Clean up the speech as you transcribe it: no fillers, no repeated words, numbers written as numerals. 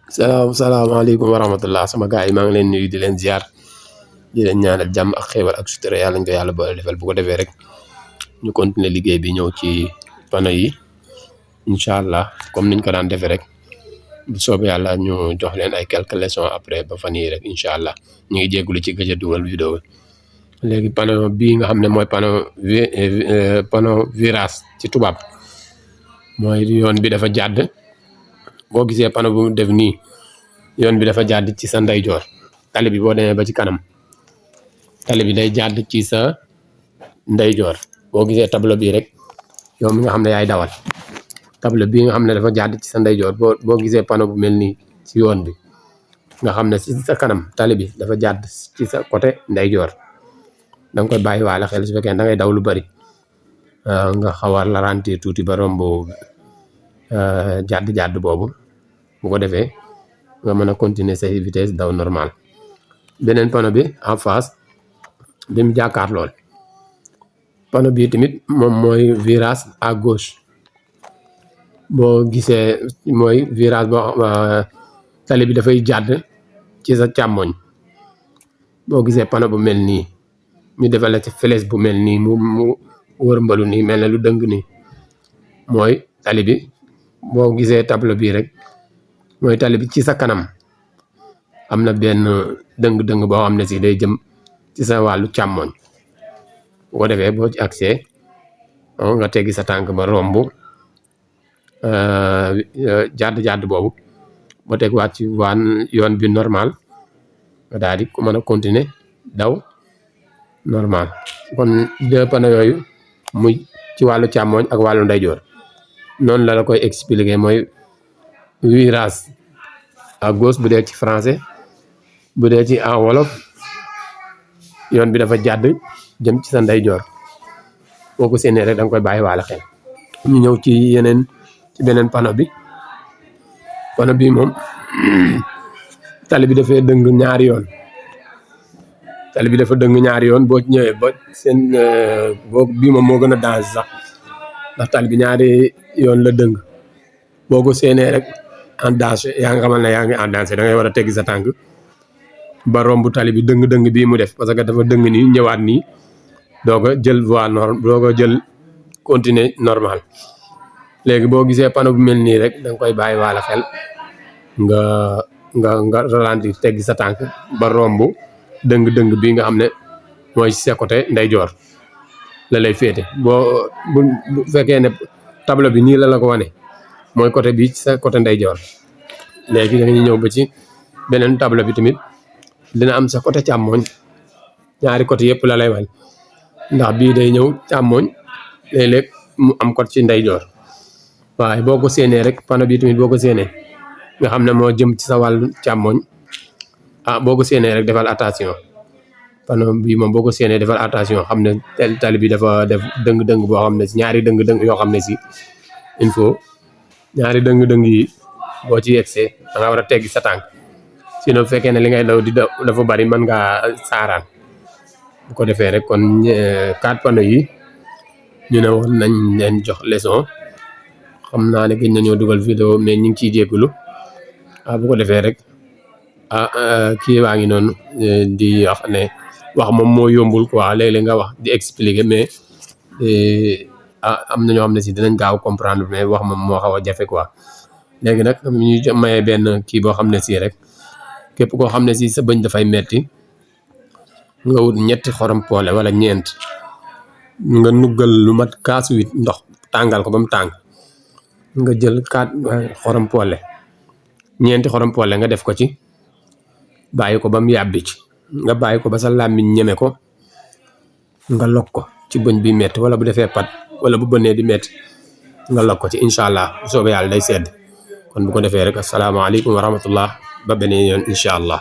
salaamaaleykum wa rahmatullah sama gars yi maa ngi leen nuyu di leen ziar di leen ñaanal jàmm ak xéewal ak sutura yàlla ñu ko yàlla boole defal bu ko defee rek ñu continuer liggéey bi ñëw ci panneau yi incha allah comme niñ ko daan defee rek bu soobee yàlla ñu jox leen ay quelques leçons après ba fan yii rek incha allah ñu ngi jégalu ci gëj a dugal vidéo léegi panneau bii nga xam ne mooy panneau virage ci tubaab mooy yoon bi dafa jàdd. boo gisee panneau bu def nii yoon bi dafa jàdd ci sa ndeyjoor tali bi boo demee ba ci kanam tali bi day jàdd ci sa ndeyjoor boo gisee tableau bii rek yow mi nga xam ne yaay dawal tableau bii nga xam ne dafa jàdd ci sa ndeyjoor boo gisee panneau bu mel nii ci yoon bi nga xam ne ci sa kanam tali bi dafa jàdd ci sa côté ndeyjoor da nga koy bàyyi waale xel su fekkee da ngay daw lu bari nga xaw a ralentir tuuti ba romb jàdd boobu bu ko defee nga mën a continuer say vitesse daw normal beneen panneau bi en face bi mu jàkkaar lool panneau bi tamit moom mooy virage à gauche boo gisee mooy virage boo tali bi dafay jàdd ci sa càmmoñ boo gisee panneau bu mel nii ñu defale ci flèche bu mel nii mu wër mbalu nii mel ne lu dëng nii mooy tali bi boo gisee tableau bii rek mooy tali bi ci sa kanam am na benn dëng-dëng boo xam ne si day jëm ci sa wàllu càmmoñ bu ko defee boo ci accès nga teggi sa tànk ba romb jàdd boobu ba teg waat ci yoon bi normal nga daal di ko mën a continuer daw normal kon deux panneaux yooyu muy ci wàllu càmmoñ ak wàllu ndeyjoor noonu la koy expliquer mooy virage à gauche bu dee ci français bu dee ci en wolof yoon bi dafa jàdd jëm ci sa ndeyjoor boo ko séenee rek da nga koy bàyyi waale xel. ñu ñëw ci beneen panneau bi moom tali bi dafay dëng ñaari yoon boo ci ñëwee ba seen bii moom moo gën a danger sax ndax tali bi ñaari yoon la dëng boo ko séenee rek en danger yaa nga xamal ne yaa ngi en danger da ngay war a teggi sa tànk ba romb tali bi dëng bii mu def parce que dafa dëng nii ñëwaat nii doo ko jël voie doo ko jël continuer normal léegi boo gisee panneau bu mel nii rek da nga koy bàyyi waale xel nga ralentir teggi sa tànk ba romb dëng bii nga xam ne mooy sa côté ndeyjoor la lay féete bu fekkee ne tableau bi nii la ko wane mooy côté bi sa côté ndeyjoor léegi dañuy ñëw ba ci beneen tableau bi tamit dina am sa côté càmmoñ ñaari côté yëpp la lay wan ndax bii day ñëw càmmoñ léeg-léeg mu am côté ci ndeyjoor waaye boo ko séenee rek panneau bi tamit boo ko séenee nga xam ne moo jëm ci sa wàllu càmmoñ boo ko séenee rek defal attention panneau bi moom boo ko séenee defal attention xam ne tali bi dafa def dëng boo xam ne si ñaari dëng yoo xam ne si il faut ñaari dëng yi boo ci yegsee da nga war a teggi sa tànk sinon bu fekkee ne li ngay daw dafa bari mën ngaa saaraan bu ko defee rek kon 4 panneaux yi ñu ne woon nañ leen jox leçon xam naa ne gën nañoo dugal vidéo mais ñu ngi ciy jégalu bu ko defee rek kii baa ngi noonu di wax ne wax moom moo yombul quoi léeg-léeg nga wax di expliquer mais am na ñoo xam ne si dinañ gaaw comprendre mais wax moom moo xaw a jafe quoi léegi nag ñu mayee benn kii boo xam ne si rek képp koo xam ne si sa bëñ dafay metti nga wut 3 xorom poole wala 4 nga nuggal lu mat kaasu wit ndox tàngal ko ba mu tàng nga jël 4 xorom poole 4 xorom poole nga def ko ci bàyyi ko ba mu yàbbi ci nga bàyyi ko ba sa làmmiñ ñeme ko nga lok ko ci bëñ bi metti wala bu defee pat wala bu bënnee di metti nga lok ko ci incha allah bu soobee yàlla day sedd kon bu ko defee rek asalaamaaleykum wa rahmatullah ba beneen yoon incha allah.